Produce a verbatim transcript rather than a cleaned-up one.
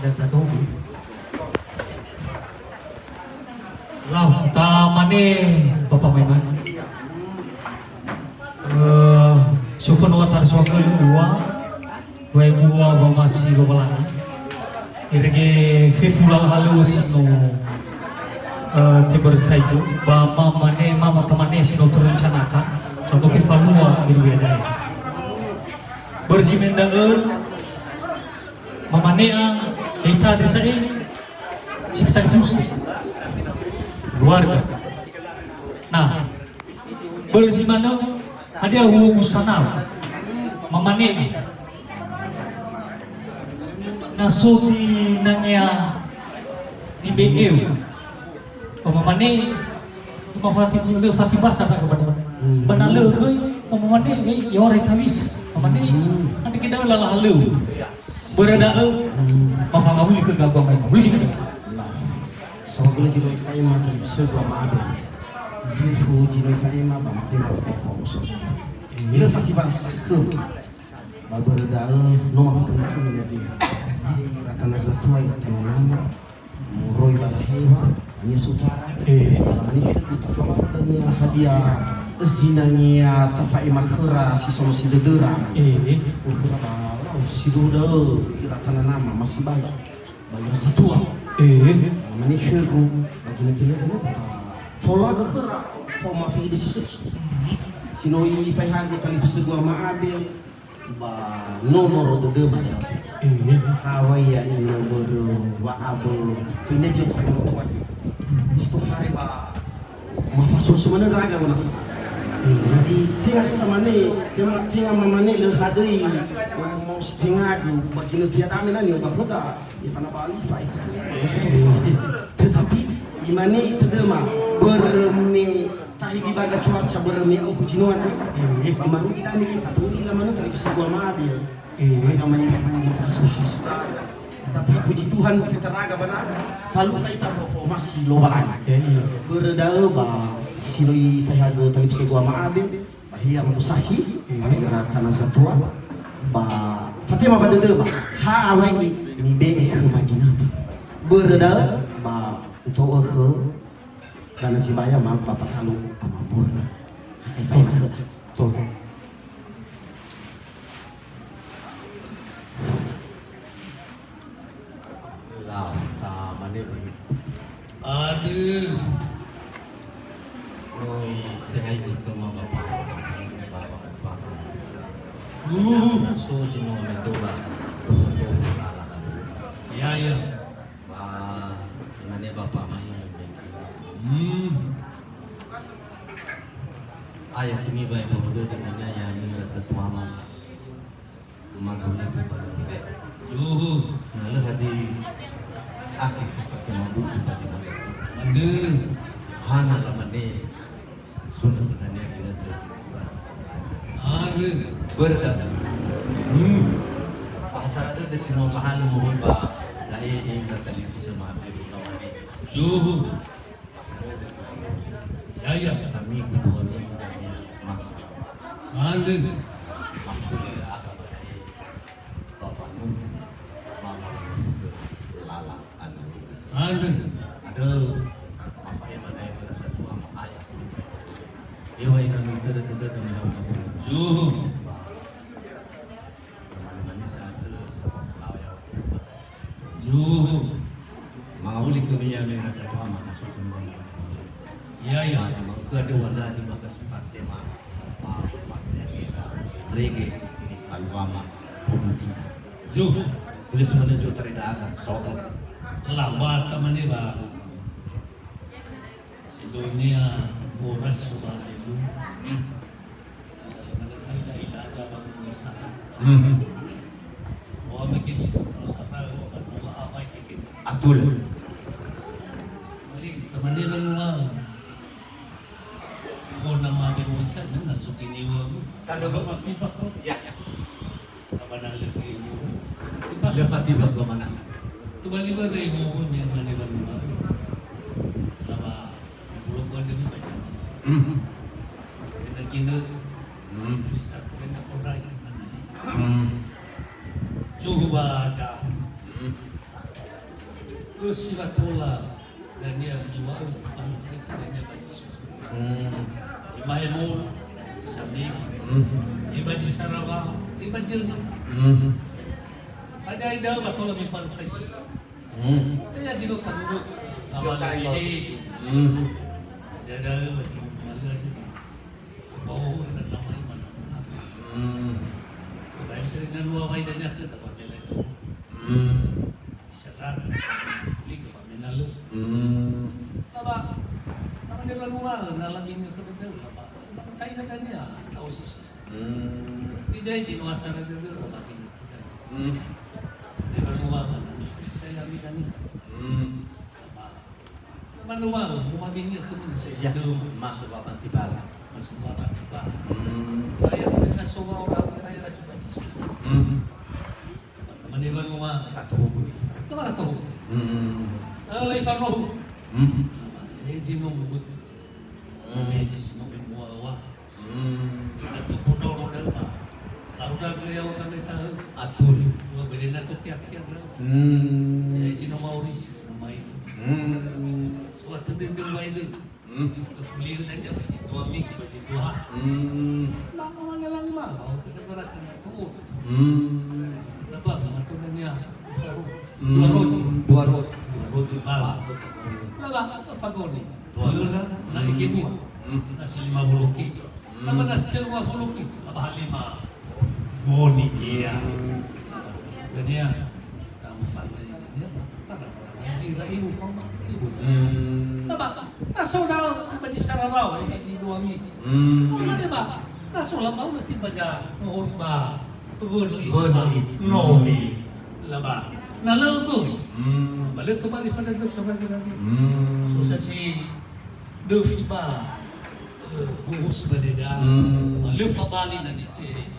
Data togu. Lau, tamane Bapak Maiman. Eh, sofa no atar soal kedua. Wae bua ba masi Lowalangi. Irege fefu lala halöŵö si no, eh, tebertaitu, ba mamane, mama tamane si no terencanakan, ba no tefalua iruya da'e. Berjimen da'ö, mamane'a, ita desa e, si fatalifusö. Keluarga. Nah, börö zi manö, hadia huhuku sanau? Mamane, na so zinangea nibe'eu, ba mamane, ma fati, lö fati basa sa kepada. Hmm. Ba na lö göi, ba mamane, eh, ya ora tawis. Mamane, hmm, ada kita lala halöŵö. Börö da'ö, hmm, ba fangawuli khö gagu ama ema. Uli si. Nah, sabaguna zi no ifa'ema talifusögu ama Abel. Fefu zi no ifa'ema ba ma'ema fao-fao musohi. Lö fati basa khö. Ba börö da'ö, no mafatungi-tungi lagi. Ira tana zatua, ira tana nama. Moroi ba lahewa, ba niha sotara. Eh. Ba lamani khögu, tafalua ba dania hadia zinangea tafa'ema khöra si so no si dödöra. Eh. Ukhöra ba lau si dödö, ira tana nama, masibai. Ba ira satua. Eh. Ba lamani khögu, ba ginötö-nötö ba ta folaga khöra, fao mafili si sökhi. Si no ifaehagö talifusögu ama Abel, ba no noro dödöma ya. Iya. Tawa ya ino börö wa'abö tunejo tohoro toa. Sitohare ba mafasusu manö ndra'aga manasa. Iya. Jadi, tenga samane, tenga, tenga mamane lö hadöi, mau sitengagu, ba ginötö ya dame nani, ba hoda, ifana bali fa ikut. Iya. Tetapi, imane itödöma, börö me Tahi di baga cuaca börö me au hujinuan. Eh. Ba marugi dami kita tuli la manu talifusögu ama Abel. Eh. Baga mani mani fasu-fasu. Tapi puji Tuhan, fetaraga bana. Falukha ita fo-, fo masi Lowalangi. Ya, iya. Börö da'ö ba si no ifaehagö talifusögu ama Abel. Ba hiya musahi. Eh. Ira tana zatua. Ba fatema ba dödöma. Ha awai nibe'e khöma ginötö. Börö da'ö ba uto'ö khö Dana Sibaya ma ba patalu ama mur. Hai fai ma khöda. Betul. Lau, tamane ba ibu. Aduh. Oi, sehai ke ma bapa. Bapa, bapa. Uh. Na so jino me tola. Tola. Ya, ya. Ba, imane bapa mai meke. Hmm. Ayah ini baik bodo dengan ayah ini rasa tuamas. Maguna tu pada. Yuhu. Na lö hadi aki sifat yang mabuk pada. Aduh. Hana lamane. Sunda satania ginötö. Aduh. Börö da'ö. Hmm. Fahasara tödö si no lahalö moroi ba da'e, ira talifusö ma'afefu kawane. Yuhu. Ya, ya. Samigu dua minggu dania masa. Aduh. Maksudnya apa ba da'e? Bapak Nufi. Mama Nufi. Lala. Aduh. Aduh. Afa ya mana yang merasa tua sama ayah. Ewa ina mita deket-deket dengan hamba. Zuhur. Mani-mani satu sama fulawa ya. Zuhur. Mangawuli kami ya merasa tua maka susun. Ya, ya. Maka ada wala di maka sifat tema. Rege ni falwama. Zuhur. Boleh sebenarnya juga terdapat soal. Lambata mane ba. Sidonia boras soal dulu. Hmm. Ada mana saya dah ada bangun usaha. Hmm. Oh, mikir sih terus apa, oh, kan dua apa itu kita. Atul. Balik, teman dia menua. Oh, nama dia boras, nah, suki niwa. Tanda bapak tiba. Ya. Abana lagi. Lö fati ba khö manasa. Tobali börö ihowo me mane banua. Laba bulo konde ni baca. Hmm. Kena kena. Hmm. Bisa kena forai mana. Hmm. Cuhu bada. Hmm. Lö si latola dania miŵa'ö fanukhaita dania ba zi susu. Hmm. E ba zi molu, e ba zi samege, hmm, e ba zi sarawa, e ba zi önö. Hmm. Hadia da'ö ba tola mifanukhaisi. Hmm. E ya zi no tadudu, ba ba la mihe. Hmm. Hadia da'ö ba zi no malö zi ba. Fao ira namai mana mana. Hmm. Ba bisa zi na lua wai dania khö ta ba mela itu. Hmm. Bisa sa, fuli ke ba mena lö. Hmm. Laba, taman de banua, na lami ne ke de laba. Maka tai na dania, tao sisi. Hmm. Di jai ji nuasa na de de laba kini tidak. Hmm. De banua mana ni fuli saya mi dani. Hmm. Laba. Laba nua, mau mabini ke mana sih? Ya, masuk babang tiba. Masuk babang tiba. Hmm. Saya pernah semua orang raya cuba sisi. Hmm. Teman-teman di Banua. Tatohugö. Teman tatohugö. Hmm. Eh, lai farohu. Hmm. Eh, zi no mubut. Hmm. Eh, zi no mubut. Hmm. Na tupu no no dan ba. Lau raga ya wa kami tahu. Atur. Dua bede na to kiak-kiak lah. Hmm. Eh, zi no maurisi, no mai. Hmm. Suatu dendeng mai dendeng. Hmm. Fuli dan dia bagi dua mik, bagi dua. Hmm. Maka mana yang mau, kita berarti nak tuh. Hmm. Kita bang, maka dan dia. Hmm. Dua roji. Dua roji. Dua roji bang. Laba, fagoni. Dua. Dua, na ege dua. Hmm. Na si lima puluh kilo. Hmm. Laba na si telua puluh kilo. Laba halima. Goni dia. Hmm. Dan dia. Kamu fana ini dia, Pak. Karena ira ibu fama, ibu. Hmm. Nah, Pak, na so da'ö, ba zi sarawa, ba zi dua mi. Hmm. Apa dia, Pak? Na so laba, na tiba ja, ngori ba, wöno itu, wöno itu. Nomi. Laba. Na lö göi. Hmm. Ba lö tobali fana dösa ba gerage. Hmm. So sa zi döfi ba, eh, huhus ba deda. Hmm. Ba lö fabali na nite.